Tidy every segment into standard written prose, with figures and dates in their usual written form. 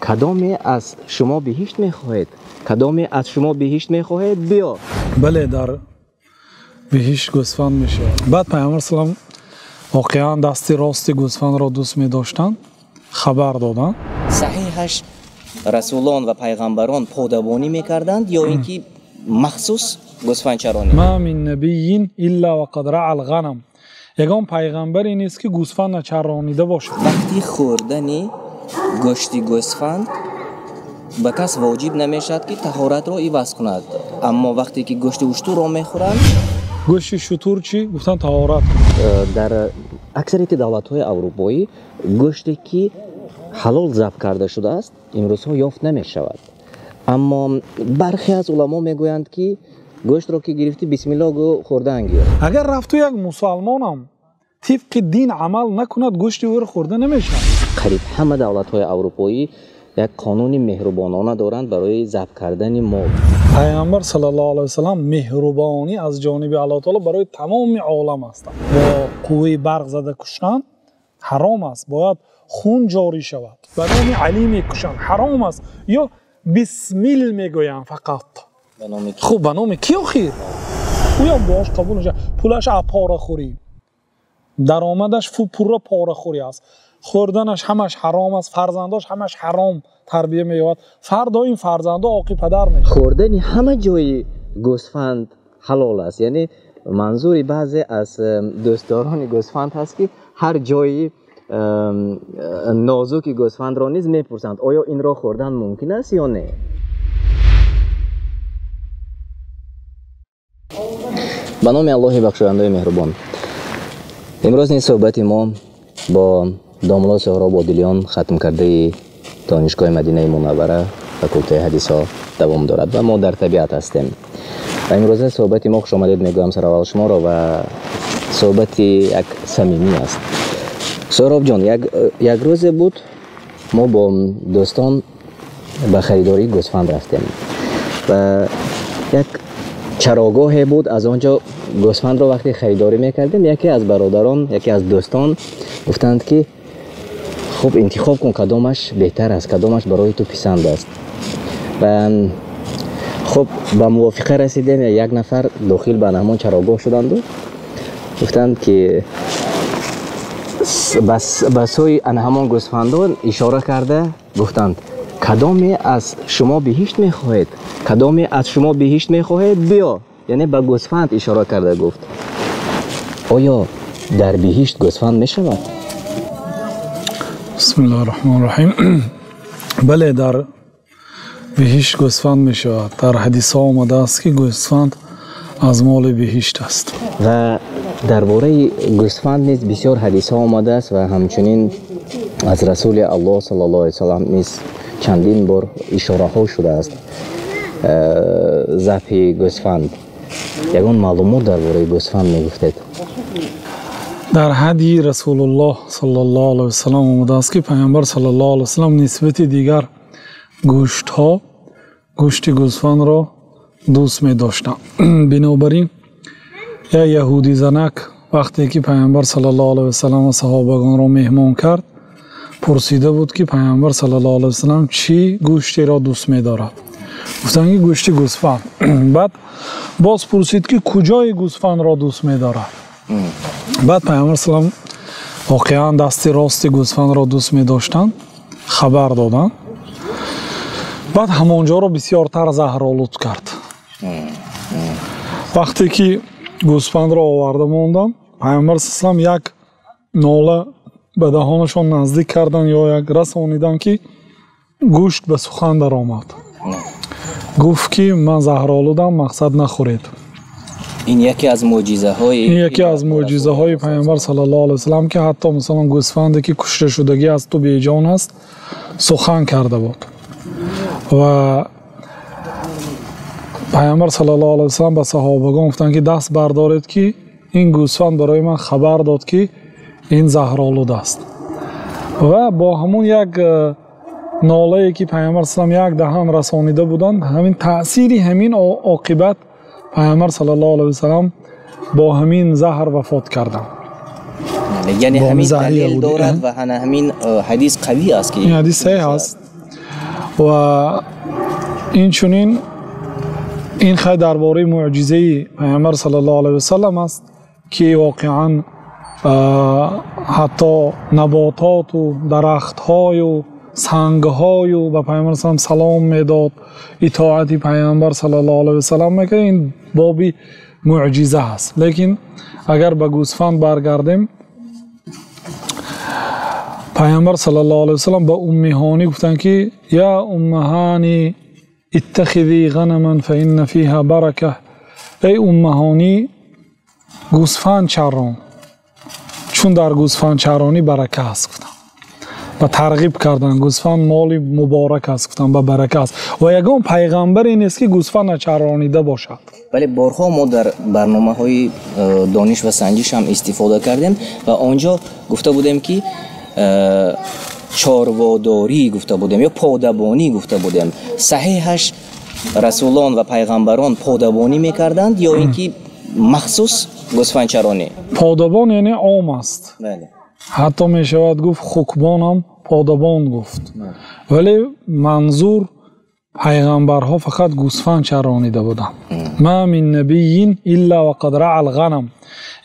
Кадоме аз шумо биҳишт мехоҳед? Кадоме аз шумо биҳишт мехоҳед? Биё. Бале, дар биҳишт гӯсфанд мешавад. Баъд Пайғамбар салам воқеан дасти рости гӯсфандро дӯст медоштанд, хабар доданд. Саҳиҳаш расулон ва пайғамбарон подабонӣ мекарданд ё ин ки махсус гӯсфандчаронӣ? Ма мин набийин илла ва қад раъал ғанам. Ягон пайғамбаре нест, ки гӯсфанд начаронида бошад. Вақти хӯрдани гӯшти гӯсфанд ба кас воҷиб намешавад, ки таҳоратро иваз кунад, аммо вақте ки гӯшти уштурро мехӯранд, гӯшти шутур чӣ? Гуфтан таҳорат кун. Дар аксарияти давлатҳои аврупоӣ гӯште ки ҳалол забҳ карда шудааст, имрӯзҳо ёфт намешавад. Аммо бархе аз уламо мегӯянд, ки гӯштро ки гирифтӣ, бисмилло гӯ, хӯрдан гир. Агар рафту як мусалмонам тибқи дин амал накунад, гӯшти ӯро хӯрда намешавад. Қариб ҳама давлатҳои аврупоӣ як қонуни меҳрубонона доранд барои забҳ кардани мол. Пайғамбар саллаллоҳу алайҳи васаллам меҳрубонӣ аз ҷониби Аллоҳ таоло барои тамоми олам аст. Бо қувваи барқ зада куштан ҳаром аст, бояд хун ҷорӣ шавад. Ба номи Алӣ мекушанд, ҳаром аст. Ё бисмил мегӯянд фақат. Ба номи ки? Хуб, ба номи ки охир? Ӯям дуош қабул мешавад. Пулаш порахӯрӣ, даромадаш пурра порахӯрӣ аст, хӯрданаш ҳамаш ҳаром аст, фарзандош ҳамаш ҳаром тарбия меёбад. Фардо ин фарзандо оқи падар мешавад. Хӯрдани ҳама ҷои гӯсфанд ҳалол аст. Яъне манзури баъзе аз дӯстдорони гӯсфанд ҳаст, ки ҳар ҷои нозуки гӯсфандро низ мепурсанд, оё инро хӯрдан мумкин аст ё не? Ба номи Аллоҳи бахшояндаи меҳрубон. Имрӯз низ суҳбати мо бо домулло Соҳроб Одилён, хатмкардаи Донишгоҳи Мадинаи Мунаввара, факултаи ҳадисҳо давом дорад ва мо дар табиат ҳастем. Ва имрӯза суҳбати мо, хушомадед мегӯям сараввал шуморо, ва суҳбати як самимӣ аст. Соҳробҷон, як рӯзе буд, мо бо дӯстон ба харидории гӯсфанд рафтем ва як чарогоҳе буд. Аз он ҷо гӯсфандро вақте харидорӣ мекардем, яке аз бародарон, яке аз дӯстон гуфтанд, ки хуб, интихоб кун, кадомаш беҳтар аст, кадомаш барои ту писанд аст. Ва хуб, ба мувофиқа расидем. Як нафар дохил ба ҳамон чарогоҳ шуданду гуфтанд, ки ба сӯи ана ҳамон гӯсфандон ишора карда гуфтанд: кадоме аз шумо биҳишт мехоҳед? Кадоме аз шумо биҳишт мехоҳед? Биё. Яъне ба гӯсфанд ишора карда гуфт. Оё дар биҳишт гӯсфанд мешавад? Бисмиллоҳи раҳмони раҳим. Бале, дар биҳишт гӯсфанд мешавад. Дар ҳадисҳо омадааст, ки гӯсфанд аз моли биҳишт аст. Ва дар бораи гӯсфанд низ бисёр ҳадисҳо омадааст ва ҳамчунин аз Расули Аллоҳ саллаллоҳу алайҳи васаллам низ чандин бор ишораҳо шудааст. Забҳи гӯсфанд. Ягон маълумот дар бораи гӯсфанд мегуфтед? Дар ҳадии Расулуллоҳ саллаллоҳу алайҳи васаллам омадааст, ки Пайғамбар саллаллоҳу алайҳи васаллам нисбати дигар гӯштҳо гӯшти гӯсфандро дӯст медоштанд. Бинобар ин як яҳудӣ занак вақте ки Пайғамбар саллаллоҳу алайҳи васаллам ва саҳобагонро меҳмон кард, пурсида буд, ки Пайғамбар саллаллоҳу алайҳи васаллам чӣ гӯштеро дӯст медорад. Гуфтанд, ки гӯшти гӯсфанд. Баъд боз пурсид, ки куҷои гӯсфандро дӯст медорад. Баъд Пайғамбар саллам воқеан дасти рости гӯсфандро дӯст медоштанд, хабар доданд. Баъд ҳамонҷоро бисёртар заҳролуд кард. Вақте ки гӯсфандро оварда монданд, Пайғамбар саллам як нола ба даҳонашон наздик карданд ё як расониданд, ки гӯшт ба сухан даромад. Гуфт, ки ман заҳролудам, мақсад нахӯред. Ин яке аз мӯъҷизаҳои ин яке аз мӯъҷизаҳои Пайғамбар саллаллоҳу алайҳи васаллам, ки ҳатто масалан гӯсфанде ки кушташудагӣ аз ту беҷон аст, сухан карда буд. Ва Пайғамбар саллаллоҳу алайҳи васаллам ба саҳобагон гуфтанд, ки даст бардоред, ки ин гӯсфанд барои ман хабар дод, ки ин заҳролуд аст. Ва бо ҳамон як нолае, ки Пайғамбар саллам як даҳан расонида буданд, ҳамин таъсири ҳамин оқибат Пайғамбар саллаллоҳу алайҳи васаллам бо ҳамин заҳр вафот карданд. Яъне ҳамин далел дорад ва ҳамин ҳадис қавӣ аст, ки ин ҳадис саҳеҳ аст. Ва инчунин ин хай дар бораи мӯъҷизаи Паёмбар саллаллоҳу алайҳи васаллам аст, ки воқеан ҳатто набототу дарахтҳою сангҳою ба Паёмбар салом медод, итоати Паёмбар саллаллоҳу алайҳи васаллам мекард. Ин боби мӯъҷиза аст. Лекин агар ба гӯсфанд баргардем, Паёмбар саллаллоҳу алайҳи васаллам ба Умми Ҳонӣ гуфтанд, ки я Умма Ҳонӣ иттахизи ғанаман фаинна фиҳа барака. Эй Умма Ҳонӣ, гӯсфанд чарон, чун дар гӯсфандчаронӣ барака аст, гуфтанд. Ба тарғиб карданд. Гӯсфанд моли муборак аст, гуфтанд, ба барака аст. Ва ягон пайғамбаре нест, ки гӯсфанд начаронида бошад. Вале борҳо мо дар барномаҳои дониш ва санҷиш ҳам истифода кардем ва он ҷо гуфта будем, ки чорводорӣ гуфта будем ё подабонӣ гуфта будем. Саҳеҳаш, расулон ва пайғамбарон подабонӣ мекарданд ё ин ки махсус гӯсфандчаронӣ? Подабон яъне ом аст. Ҳатто мешавад гуфт, хукбонам подабон гуфт, вале манзур пайғамбарҳо фақат гӯсфанд чаронида буданд. Ма мин набийин илла вақад раъа алғанам.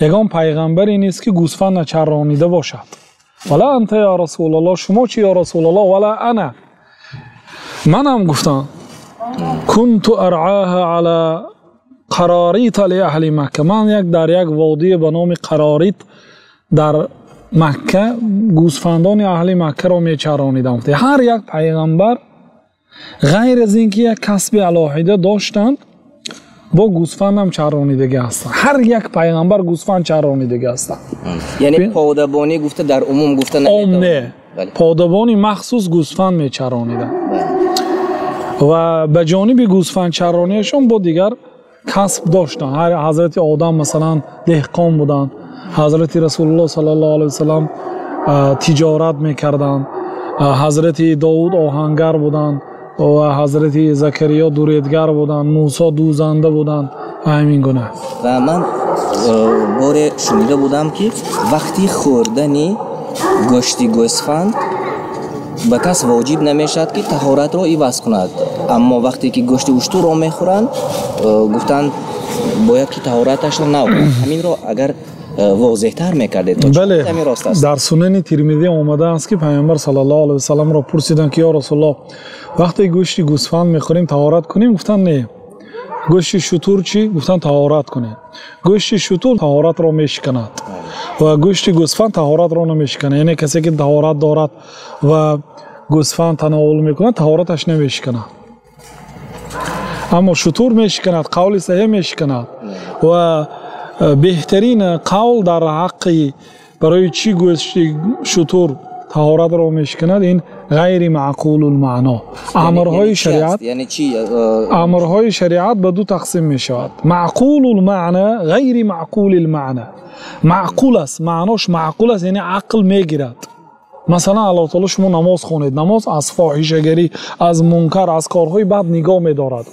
Ягон пайғамбаре нест, ки гӯсфанд начаронида бошад. Вала анта я Расулаллоҳ, шумо чи, ё Расулаллоҳ? Вала ана, манам гуфтам. Кунту аръаҳа ала Қарорита ли аҳли Макка. Ман як дар як водие ба номи Қарорит дар Макка гӯсфандони аҳли Маккаро мечаронидам. Ҳар як пайғамбар ғайр аз ин ки як касби алоҳида доштанд, бо гӯсфандам чаронидагӣ ҳастанд. Ҳар як пайғамбар гӯсфанд чаронидагӣ ҳастанд. Яъне подабонӣ гуфта дар умум гуфта ом не, подабони махсус гӯсфанд мечарониданд ва ба ҷониби гӯсфандчарониашон бо дигар касб доштанд. Ҳар Ҳазрати Одам, масалан, деҳқон буданд, Ҳазрати Расулуллоҳ саллаллоҳу алайҳи васаллам тиҷорат мекарданд, Ҳазрати Довуд оҳангар буданд ва Ҳазрати Закариё дуредгар буданд, Мусо дӯзанда буданд ва ҳамин гуна. Ва ман боре шунида будам, ки вақти хӯрдани гӯшти гӯсфанд ба кас воҷиб намешавад, ки таҳоратро иваз кунад, аммо вақте ки гӯшти уштурро мехӯранд, гуфтанд, бояд ки таҳораташро нав кунад. Ҳаминро агар возеҳтар мекардед. Бале, дар Сунани Тирмизӣ омадааст, ки Паёмбар саллаллоҳу алайҳи васалламро пурсиданд, ки ё Расулуллоҳ, вақте гӯшти гӯсфанд мехӯрем, таҳорат кунем? Гуфтанд: не. Гӯшти шутур чӣ? Гуфтанд: таҳорат кунед. Гӯшти шутур таҳоратро мешиканад ва гӯшти гӯсфанд таҳоратро намешиканад. Яъне касе ки таҳорат дорад ва гӯсфанд тановул мекунад, таҳораташ намешиканад, аммо шутур мешиканад. Қавли саҳеҳ, мешиканад. Ва беҳтарин қавл дар ҳаққи барои чӣ гӯшти шутур таҳоратро мешиканад, ин ғайри маъқулулмаъно. Амрҳои шариат, амрҳои шариат ба ду тақсим мешавад: маъқулулмаъна, ғайри маъқулилмаъна. Маъқул аст, маънош маъқул аст, яъне ақл мегирад. Масалан, Аллоҳ таоло: шумо намоз хонед, намоз аз фоҳишагарӣ, аз мункар, аз корҳои бад нигоҳ медорад.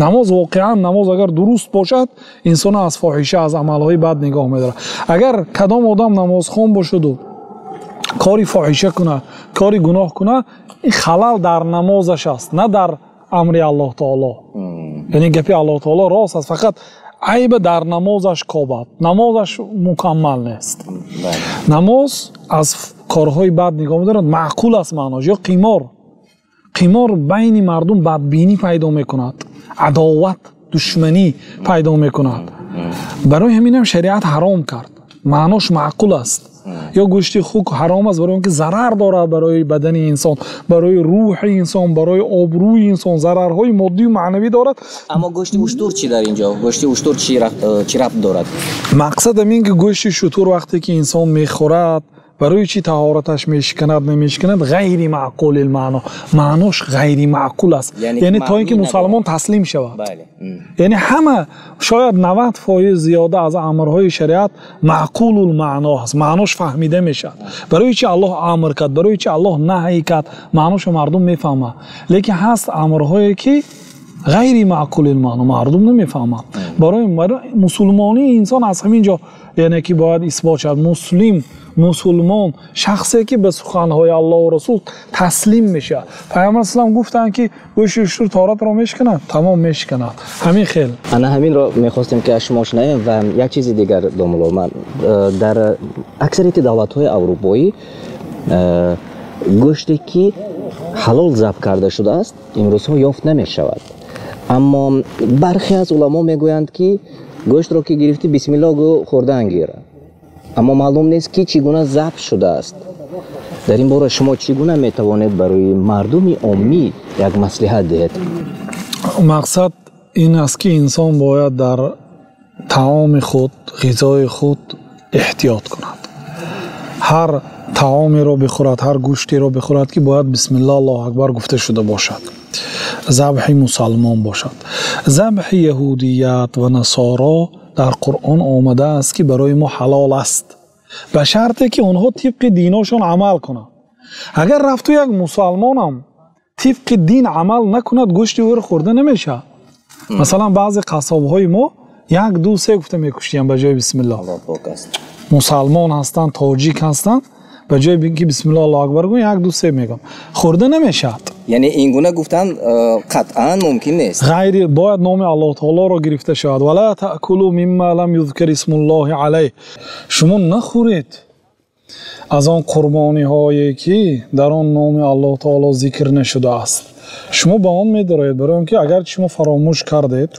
Намоз воқеан, намоз агар дуруст бошад, инсонро аз фоҳиша, аз амалҳои бад нигоҳ медорад. Агар кадом одам намозхон бошаду кори фоҳиша кунад, кори гуноҳ кунад, ин халал дар намозаш аст, на дар амри Аллоҳ таоло. Яъне гапи Аллоҳ таоло рост аст, фақат айба дар намозаш кобад, намозаш мукаммал нест. Намоз аз корҳои бад нигоҳ медорад, маъқул аст маънош. Ё қимор. Қимор байни мардум бадбинӣ пайдо мекунад, адоват, душманӣ пайдо мекунад. Барои ҳаминам шариат ҳаром кард, маънош маъқул аст. Ё гӯшти хук ҳаром аст, барои он ки зарар дорад барои бадани инсон, барои рӯҳи инсон, барои обрӯи инсон, зарарҳои моддию маънавӣ дорад. Аммо гӯшти уштур чӣ дар инҷо? Гӯшти уштур чӣ рабт дорад? Мақсад ҳамин, ки гӯшти шутур вақте ки инсон мехӯрад, барои чӣ таҳораташ мешиканад, намешиканад? Ғайри маъқулилмаъно, маънош ғайри маъқул аст, яъне то ин ки мусалмон таслим шавад. Яъне ҳама, шояд 90% зиёда аз амрҳои шариат маъқулулмаъно аст, маънош фаҳмида мешавад. Барои чи Аллоҳ амр кард, барои чи Аллоҳ наҳй кард, маъношо мардум мефаҳмад. Лекин ҳаст амрҳое, ки ғайри маъқулилмаъно, мардум намефаҳмад. Барои мусулмонии инсон аз ҳамин ҷо, яъне ки бояд исбот шавад муслим. Мусулмон шахсе ки ба суханҳои Аллоҳу Расул таслим мешавад. Пайғамбар саллам гуфтанд, ки гӯшти уштур торатро мешиканад, тамом мешиканад. Ҳамин хел. Ана ҳаминро мехостем, ки аз шумо шунавем. Ва як чизи дигар, домулло, ман дар аксарияти давлатҳои аврупоӣ гӯште ки ҳалол забҳ карда шудааст, имрӯзҳо ёфт намешавад. Аммо бархе аз уламо мегӯянд, ки гӯштро ки гирифтӣ, бисмиллоҳ гӯ, хӯрдан гир. Аммо маълум нест, ки чӣ гуна забҳ шудааст. Дар ин бора шумо чӣ гуна метавонед барои мардуми оммӣ як маслиҳат диҳед? Мақсад ин аст, ки инсон бояд дар таоми худ, ғизои худ эҳтиёт кунад. Ҳар таомеро бихӯрад, ҳар гӯштеро бихӯрад, ки бояд бисмиллоҳ, Аллоҳу акбар гуфта шуда бошад, забҳи мусалмон бошад. Забҳи яҳудият ва насоро дар Қуръон омадааст, ки барои мо ҳалол аст, ба шарте ки онҳо тибқи диношон амал кунанд. Агар рафту як мусалмонам тибқи дин амал накунад, гӯшти ӯро хӯрда намешавад. Масалан, баъзе қассобҳои мо 1, 2, 3 гуфта мекуштиянд ба ҷои бисмиллоҳ. Мусалмон ҳастанд, тоҷик ҳастанд, ба ҷои ки бисмиллоҳ, Аллоҳу акбар гӯянд, 1, 2, 3 мегӯянд. Хӯрда намешавад. Яъне ин гуна гуфтан қатъан мумкин нест. Ғайри бояд номи Аллоҳ таолоро гирифта шавад. Ва ла таъкулу мимма лам юзкар исмуллоҳи алайҳ. Шумо нахӯред аз он қурбониҳое, ки дар он номи Аллоҳ таоло зикр нашудааст. Шумо ба он медароед, барои он ки агар шумо фаромӯш кардед,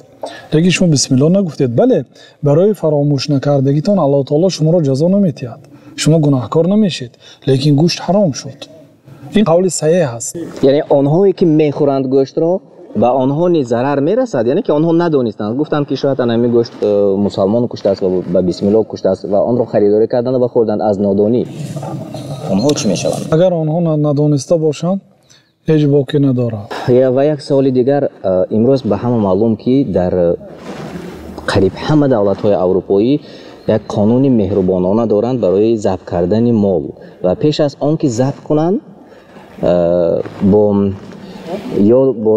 лекин шумо бисмиллоҳ нагуфтед, бале, барои фаромӯш накардагитон Аллоҳ таоло шуморо ҷазо намедиҳад, шумо гунаҳкор намешед, лекин гӯшт ҳаром шуд. Ин қавли саҳеҳ аст. Яъне онҳое ки мехӯранд гӯштро, ба онҳо низ зарар мерасад, яъне ки онҳо надонистанд, гуфтанд ки шояд ана ҳамин гӯшт мусалмон куштааст ва ба бисмиллоҳ куштааст ва онро харидорӣ карданд ва хӯрданд аз нодонӣ. Онҳо чӣ мешаванд? Агар онҳо надониста бошанд, ҳеҷ боке надорад. Ва як саволи дигар, имрӯз ба ҳама маълум, ки дар қариб ҳама давлатҳои аврупоӣ як қонуни меҳрубонона доранд барои забҳ кардани мол ва пеш аз он ки забҳ кунанд, бо ё бо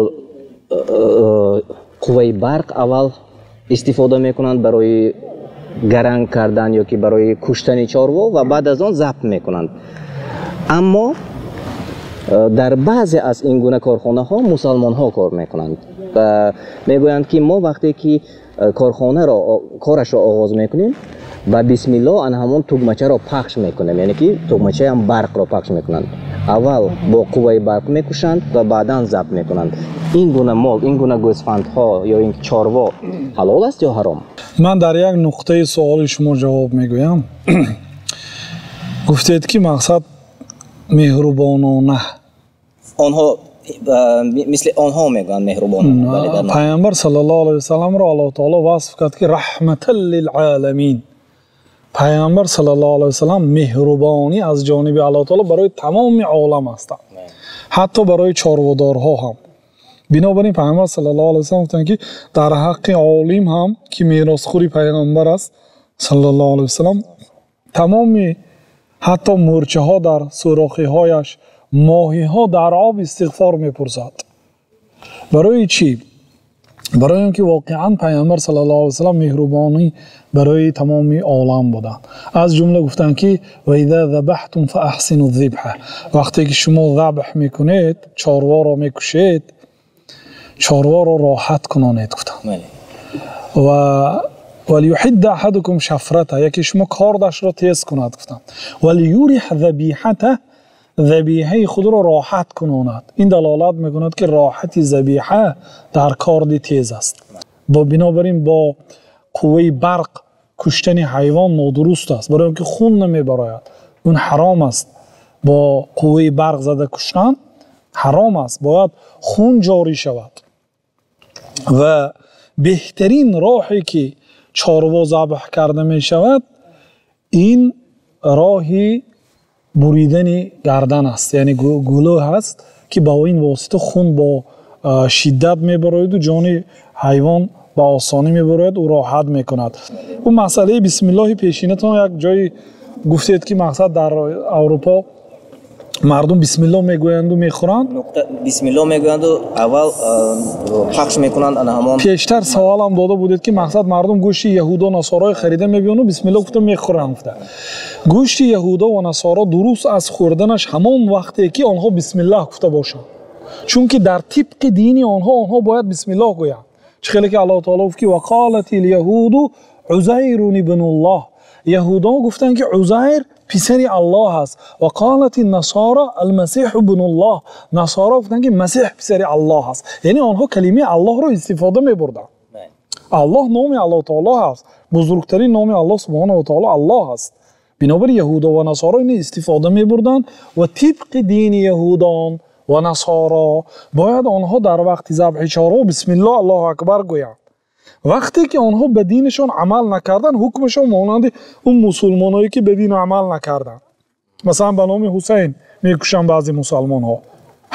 қувваи барқ аввал истифода мекунанд барои гаранг кардан ё ки барои куштани чорво ва баъд аз он забҳ мекунанд. Аммо дар баъзе аз ин гуна корхонаҳо мусалмонҳо кор мекунанд ва мегӯянд, ки мо вақте ки корхонаро корашро оғоз мекунем, ба бисмиллоҳ ана ҳамон тугмачаро пахш мекунем, яъне ки тугмачаам барқро пахш мекунанд. Аввал бо қувваи барқ мекушанд ва баъдан забҳ мекунанд. Ин гуна мол, ин гуна гӯсфандҳо ё ин чорво ҳалол аст ё ҳаром? Ман дар як нуқтаи суоли шумо ҷавоб мегӯям. Гуфтед, ки мақсад меҳрубонона. Онҳо мисли онҳо мегӯянд меҳрубонона. Пайғамбар саллаллоҳу алайҳи васалламро Аллоҳ таоло васф кард, ки раҳматан лилъоламин. Пайғамбар саллаллоҳу алайҳи васаллам меҳрубонӣ аз ҷониби Аллоҳ таоло барои тамоми олам ҳастанд, ҳатто барои чорводорҳо ҳам. Бинобар ин Пайғамбар саллаллоҳу алайҳи васаллам гуфтанд, ки дар ҳаққи олим ҳам, ки меросхӯри Пайғамбар аст саллаллоҳу алайҳи васаллам, тамоми ҳатто мӯрчаҳо дар сӯрохиҳояш, моҳиҳо дар об истиғфор мепурсад. Барои чӣ? Барои он ки воқеан Пайғамбар саллаллоҳу алайҳи васаллам меҳрубонӣ барои тамоми олам буданд. Аз ҷумла гуфтанд, ки ва иза забаҳтум фаахсину зибҳа. Вақте ки шумо забҳ мекунед, чорворо мекушед, чорворо роҳат кунонед, гуфтанд. Ва валюҳидда аҳадукум шафрата, яке шумо кордашро тез кунад, гуфтанд. Валюриҳ забиҳата, забиҳаи худро роҳат кунонад. Ин далолат мекунад, ки роҳати забиҳа дар корди тез аст. Бинобар ин бо қувваи барқ куштани ҳайвон нодуруст аст, барои он ки хун намебарояд, он ҳаром аст. Бо қувваи барқ зада куштан ҳаром аст, бояд хун ҷорӣ шавад. Ва беҳтарин роҳе ки чорво забҳ карда мешавад, ин роҳи буридани гардан аст, яъне гулӯ ҳаст, ки ба ин восита хун бо шиддат мебарояду ҷони ҳайвон ба осонӣ мебарояд, ӯ роҳат мекунад. Ӯ масъалаи бисмиллоҳи пешинатон як ҷое гуфтед, ки мақсад дар Аврупо Мардум бисмилло мегӯянду мехӯранд. Бисмилло мегӯянду аввал пахш мекунанд ана ҳамон. Пештар саволам дода будед, ки мақсад мардум гӯшти яҳудо насорои харида мебиёну бисмилло гуфта мехӯранд гуфта. Гӯшти яҳудо ва насоро дуруст аз хӯрданаш ҳамон вақте ки онҳо бисмиллаҳ гуфта бошанд. Чунки дар тибқи дини онҳо онҳо бояд бисмиллоҳ гӯянд. Чӣ хеле ки Аллоҳ таоло гуфт, ки вақалатил яҳуду Узайрун ибнуллоҳ. Яҳудон гуфтанд, ки Узайр писари Аллоҳ аст. Ва қолати насоро алмасиҳу ибнуллоҳ. Насоро гуфтанд, ки Масеҳ писари Аллоҳ аст. Яъне онҳо калимаи Аллоҳро истифода мебурданд. Аллоҳ номи Аллоҳ таоло аст. Бузургтарин номи Аллоҳ субҳонаҳу ва таоло Аллоҳ аст. Бинобар яҳудо ва насоро ини истифода мебурданд ва тибқи дини яҳудон ва насоро бояд онҳо дар вақти забҳи чорво бисмиллоҳ Аллоҳу акбар гӯянд. Вақте ки онҳо ба динашон амал накарданд, ҳукмашон монанди он мусулмоное ки ба дин амал накарданд. Масалан, ба номи Ҳусайн мекушанд баъзе мусалмонҳо,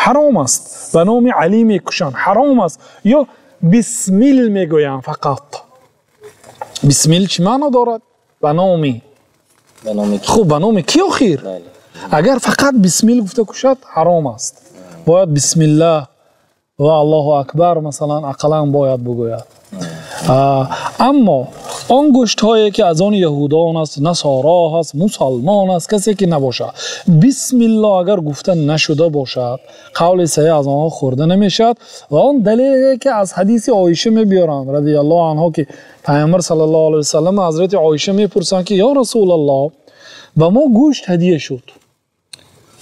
ҳаром аст. Ба номи Алӣ мекушанд, ҳаром аст. Ё бисмил мегӯянд фақат. Бисмил чӣ маъно дорад? Ба номи. Хуб, ба номи ки охир? Агар фақат бисмил гуфта кушад, ҳаром аст. Бояд бисмиллаҳ ва Аллоҳу акбар масалан ақаллан бояд бигӯяд. Аммо он гӯштҳое ки аз он яҳудон аст, насоро аст, мусалмон аст, касе ки набошад, бисмиллоҳ агар гуфта нашуда бошад, қавли саҳеҳ аз онҳо хӯрда намешавад. Ва он далеле ки аз ҳадиси Оиша мебиёранд радиаллоҳу анҳо, ки Пайғамбар саллаллоҳу алайҳи васаллам ҳазрати Оиша мепурсанд, ки ё Расулаллоҳ, ба мо гӯшт ҳадия шуд.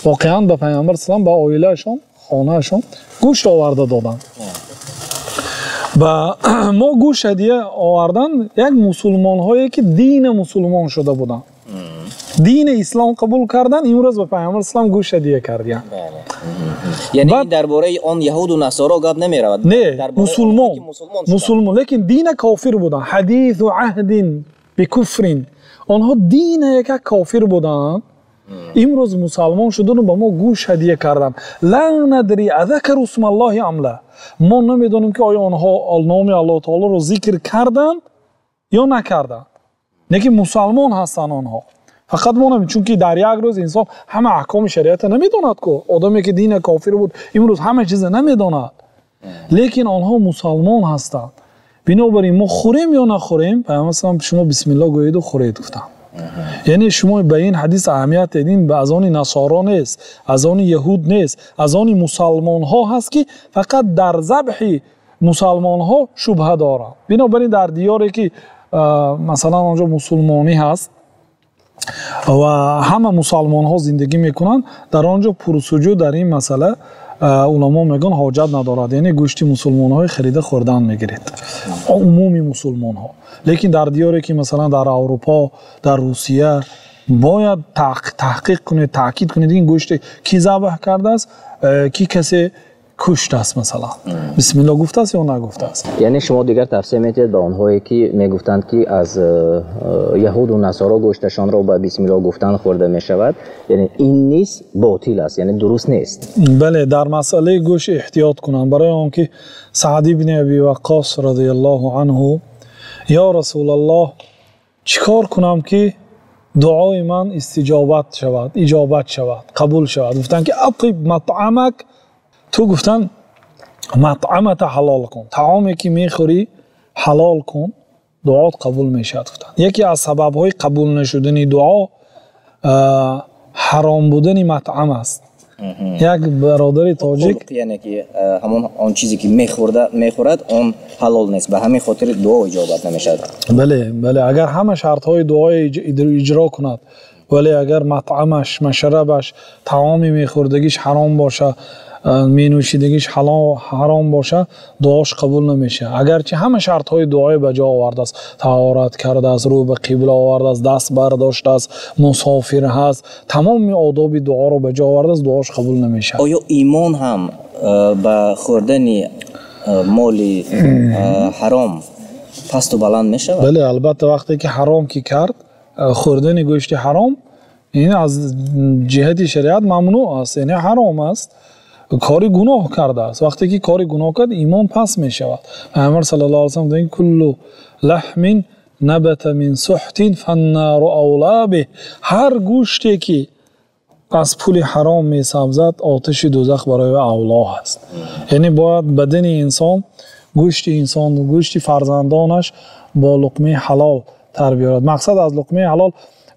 Воқеан ба Пайғамбар саллам ба оилаашон, хонаашон гӯшт оварда доданд. Ба мо гӯшт ҳадия овардан як мусулмонҳое ки дина мусулмон шуда буданд, дини ислом қабул кардан, имрӯз ба Пайғамбар саллам гӯшт ҳадия карданд. Яъне дар бораи он яҳуду насоро гап намеравад? Не, мусулмон, мусулмон, лекин дина кофир буданд. Ҳадису аҳдин бикуфрин. Онҳо дина яка кофир буданд, имрӯз мусалмон шудану ба мо гӯшт ҳадия карданд. Ла надри азакару исмаллоҳи ам ла. Мо намедонем, ки оё онҳо номи Аллоҳ таолоро зикр карданд ё накарданд. Лекин мусалмон ҳастанд онҳо. Фақат мо намедонем, чунки дар як рӯз инсон ҳама аҳкоми шариатро намедонад ку. Одаме ки дина кофир буд, имрӯз ҳама чизро намедонад. Лекин онҳо мусалмон ҳастанд. Бинобар ин мо хӯрем ё нахӯрем, Пайғамбар саллам шумо бисмиллоҳ гӯеду хӯред гуфтанд. Яъне шумо ба ин ҳадис аҳамият дедин, ба аз они насоро нест, аз они яҳуд нест, аз они мусалмонҳо ҳаст, ки фақат дар забҳи мусалмонҳо шубҳа доранд. Бинобар ин дар диёре ки масалан онҷо мусулмонӣ ҳаст ва ҳама мусалмонҳо зиндагӣ мекунанд, дар он ҷо пурсуҷӯ дар ин масъала уламо мегӯянд ҳоҷат надорад. Яъне гӯшти мусулмонҳои харида хӯрдан мегиред, умуми мусулмонҳо. Лекин дар диёре ки масалан дар Аврупо, дар Русия бояд таҳқиқ кунед, таъкид кунед, ин гӯште ки забҳ кардааст, ки касе куштааст, масалан бисмиллоҳ гуфтааст ё нагуфтааст. Яъне шумо дигар тавсия медиҳед ба онҳое ки мегуфтанд, ки аз яҳуду насоро гӯшташонро ба бисмиллоҳ гуфтан хӯрда мешавад, яъне ин низ ботил аст, яъне дуруст нест? Бале, дар масъалаи гӯшт эҳтиёт кунанд, барои он ки Саъд ибни Аби Ваққос радиаллоҳу анҳу: ё Расулаллоҳ, чӣ кор кунам ки дуои ман истиҷобат шавад, иҷобат шавад, қабул шавад? Гуфтанд ки атиб матъамак, ту гуфтанд матъамата ҳалол кун, таоме ки мехӯрӣ ҳалол кун, дуоат қабул мешавад гуфтанд. Яке аз сабабҳои қабул нашудани дуо ҳаром будани матъам аст. Як бародари тоҷик, яъне ки ҳамон он чизе ки мехӯрад, он ҳалол нест, ба ҳамин хотир дуо иҷобат намешавад. Бале, бале, агар ҳама шартҳои дуои иҷро кунад, вале агар матъамаш, машрабаш, таоми мехӯрдагиш ҳаром бошад, менӯшидагиш ҳаром бошад, дуош қабул намешавад. Агарчи ҳама шартҳои дуои ба ҷо овардааст, таҳорат кардааст, рӯ ба қибла овардааст, даст бардоштааст, мусофир ҳаст, тамоми одоби дуоро ба ҷо овардааст, дуош қабул намешавад. Оё имон ҳам ба хӯрдани моли ҳаром пасту баланд мешавад? Бале, албатта, вақте ки ҳаром ки кард, хӯрдани гӯшти ҳаром ин аз ҷиҳати шариат мамнӯъ аст, яъне ҳаром аст, кори гуноҳ кардааст. Вақте ки кори гуноҳ кард, имон пас мешавад. Пайғамбар саллаллоҳу алайҳи васаллам мегӯяд: куллу лаҳмин набата мин суҳтин фаннару авла биҳ. Ҳар гӯште ки аз пули ҳаром месабзад, оташи дӯзах барои ӯ авло аст. Яъне бояд бадани инсон, гӯшти инсон, гӯшти фарзандонаш бо луқмаи ҳалол тарбия ёбад. Мақсад аз луқмаи ҳалол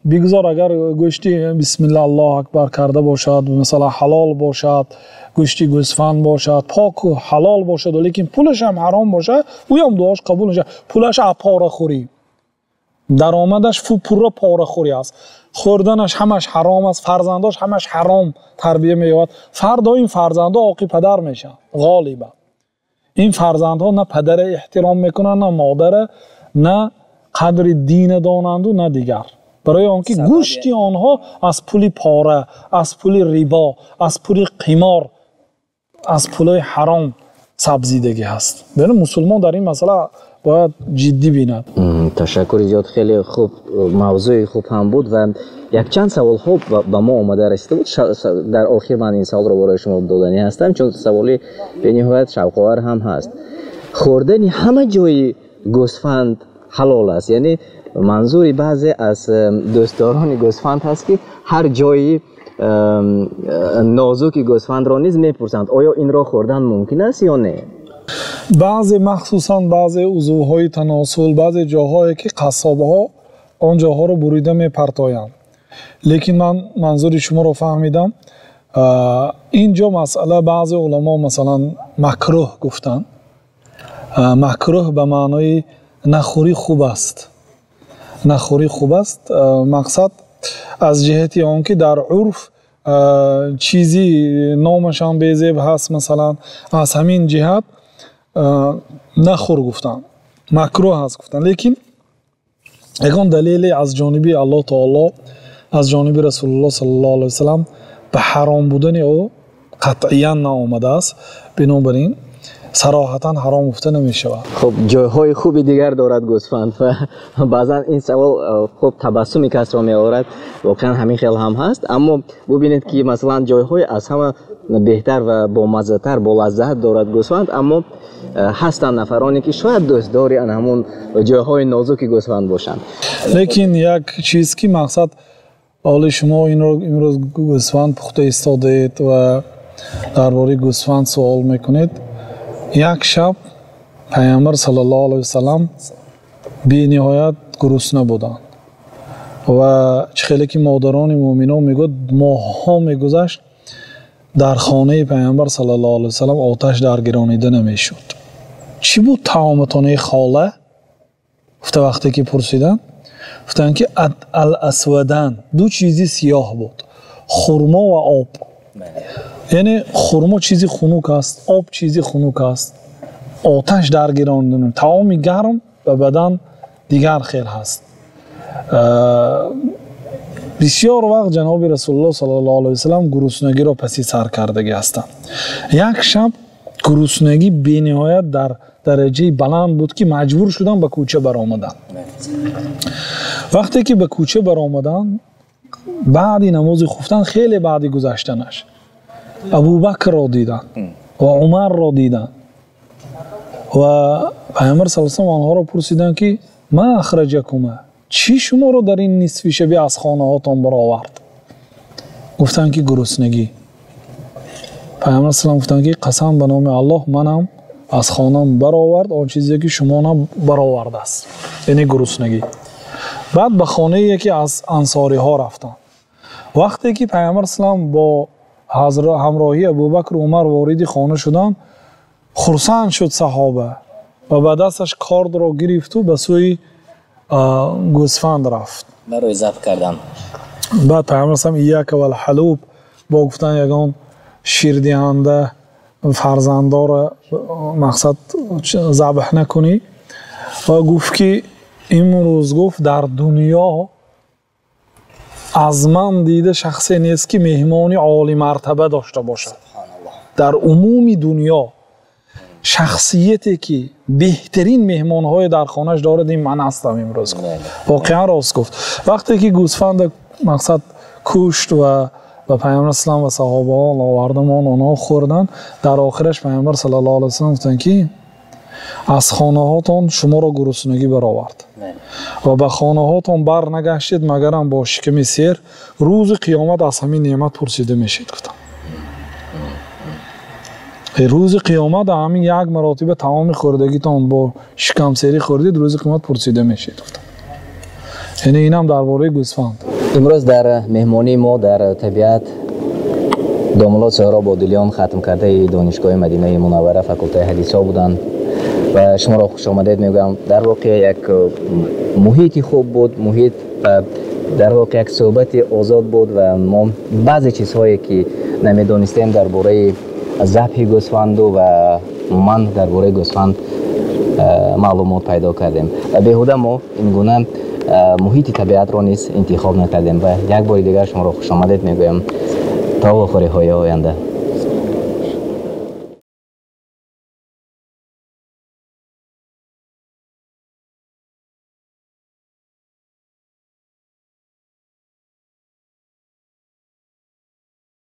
бигзор агар гӯшти бисмиллаҳ Аллоҳу акбар карда бошад, масалан ҳалол бошад, гӯшти гӯсфанд бошад, поку ҳалол бошад, лекин пулаш ҳам ҳаром бошад, ӯ ҳам дуош қабул нашавад. Пулаш аз порахӯрӣ, даромадаш пурра порахӯрӣ аст, хӯрданаш ҳамаш ҳаром аст, фарзандош ҳамаш ҳаром тарбия меёбад. Фардо ин фарзандҳо оқи падар мешаванд. Ғолибан ин фарзандҳо на падара эҳтиром мекунанд, на модара, на қадри дина донанду, на дигар. Барои он ки гӯшти онҳо аз пули пора, аз пули рибо, аз пули қимор, аз пулҳои ҳаром сабзидагӣ ҳаст. Мусулмон дар ин масъала бояд ҷиддӣ бинад. Ташаккури зиёд, хеле хуб, мавзӯи хуб ҳам буд ва якчанд саволҳо ба мо омада расида буд. Дар охир ман ин саволро барои шумо доданӣ ҳастам, чун саволи бениҳоят шавқовар ҳам ҳаст. Хӯрдани ҳама ҷои гӯсфанд ҳалол аст, яъне манзури баъзе аз дӯстдорони гӯсфанд ҳаст, ки ҳар ҷои нозуки гӯсфандро низ мепурсанд, оё инро хӯрдан мумкин аст ё не? Баъзе, махсусан баъзе узвҳои таносул, баъзе ҷоҳое ки қассобҳо он ҷоҳоро бурида мепартоянд. Лекин ман манзури шуморо фаҳмидам. Ин ҷо масъала баъзе уламо масалан макрӯҳ гуфтанд. Макрӯҳ ба маънои нахӯрӣ хуб аст. Нахӯрӣ хуб аст. Мақсад аз ҷиҳати он ки дар урф чизи номашам безеб ҳаст, масалан аз ҳамин ҷиҳат нахӯр гуфтанд, макрӯҳ ҳаст гуфтанд. Лекин ягон далеле аз ҷониби Аллоҳ таоло, аз ҷониби Расулуллоҳ саллаллоҳу алайҳи васаллам ба ҳаром будани ӯ қатъиян наомадааст. Бинобар ин сароҳатан ҳаром гуфта намешавад. Хуб, ҷойҳои хуби дигар дорад гӯсфанд ва баъзан ин савол хуб табассуми касро меорад. Воқеан ҳамин хел ҳам ҳаст, аммо бубинед ки масалан ҷойҳои аз ҳама беҳтар ва бомаззатар, болаззат дорад гӯсфанд, аммо ҳастанд нафароне ки шояд дӯстдори ан ҳамун ҷойҳои нозуки гӯсфанд бошанд. Лекин як чиз ки мақсад, ҳоли шумо инро имрӯз гӯсфанд пухта истодаед ва дар бораи гӯсфанд суол мекунед. Як шаб Пайғамбар саллаллоҳу алайҳи васаллам бениҳоят гурусна буданд ва чӣ хеле ки модарони муъминон мегӯяд, моҳҳо мегузашт дар хонаи Пайғамбар саллаллоҳу алайҳи васаллам оташ даргиронида намешуд. Чӣ буд таоматонаи хола? Гуфта вақте ки пурсиданд, гуфтанд ки ал-асвадан, ду чизи сиёҳ буд, хурмо ва об. Яъне хурмо чизи хунук аст, об чизи хунук аст, оташ даргиронида, таоми гарм ба бадан дигар хел ҳаст. Бисёр вақт ҷаноби Расулуллоҳ саллаллоҳу алайҳи васаллам гуруснагиро паси сар кардагӣ ҳастанд. Як шаб гуруснагӣ бениҳоят дар дараҷаи баланд буд ки маҷбур шуданд ба кӯча баромаданд. Вақте ки ба кӯча баромаданд, баъди намози хуфтан, хеле баъди гузаштанаш, Абубакрро диданд ва Умарро диданд ва Пайғамбар саллаллоҳу алайҳи васаллам онҳоро пурсиданд ки ма ахраҷакума, чӣ шуморо дар ин нисфи шабӣ аз хонаҳотон баровард? Гуфтанд ки гуруснагӣ. Пайғамбар саллаллоҳу алайҳи васаллам гуфтанд ки қасам ба номи Аллоҳ, манам аз хонам баровард он чизе ки шумонам баровардааст, яъне гуруснагӣ. Баъд ба хонаи яке аз ансориҳо рафтанд. Вақте ки Пайғамбар саллаллоҳу алайҳи васаллам бо ҳамроҳии Абубакр Умар вориди хона шуданд, хурсанд шуд саҳоба ва ба дасташ кордро гирифту ба сӯи гӯсфанд рафт барои забҳ кардан. Баъд Пайғамбар саллаллоҳу алайҳи васаллам ияка вал ҳалуб, бо гуфтан ягон ширдиҳанда фарзандора мақсад забҳ накунӣ, ва гуфт ки имрӯз гуфт дар дунё аз ман дида шахсе нест ки меҳмони олимартаба дошта бошад. Дар умуми дунё шахсияте ки беҳтарин меҳмонҳое дар хонаш дорад, ин ман ҳастам имрӯз. Воқеан рост гуфт. Вақте ки гӯсфанда мақсад кушт ва ба Пайғамбар саллаллоҳу алайҳи васаллам ва саҳобаҳо овардамон, онҳо хӯрданд. Дар охираш Пайғамбар саллаллоҳу алайҳи васаллам гуфтанд ки аз хонаҳотон шуморо гуруснагӣ баровард. Ва ба хонаҳотон бар нагаштед, магарам бо шиками сер. Рӯзи қиёмат аз ҳамин неъмат пурсида мешед, гуфтам. Рӯзи қиёмат ҳамин як маротиба таоми хӯрдагитон бо шикамсерӣ хӯрдед, рӯзи қиёмат пурсида мешед, гуфтам. Яъне инам дар бораи гӯсфанд. Имрӯз дар меҳмонии мо дар табиат домулло Соҳроб Одилён, хатмкардаи Донишгоҳи Мадинаи Мунаввара, факултаи ҳадисҳо буданд ва шуморо хушомадед мегӯям. Дар воқеъ як муҳити хуб буд, муҳит ва дар воқеъ як суҳбати озод буд ва мо баъзе чизҳое ки намедонистем дар бораи забҳи гӯсфанду ва умуман дар бораи гӯсфанд маълумот пайдо кардем ва беҳуда мо ин гуна муҳити табиатро низ интихоб накардем. Ва як бори дигар шуморо хушомадед мегӯям. То вохӯриҳои оянда.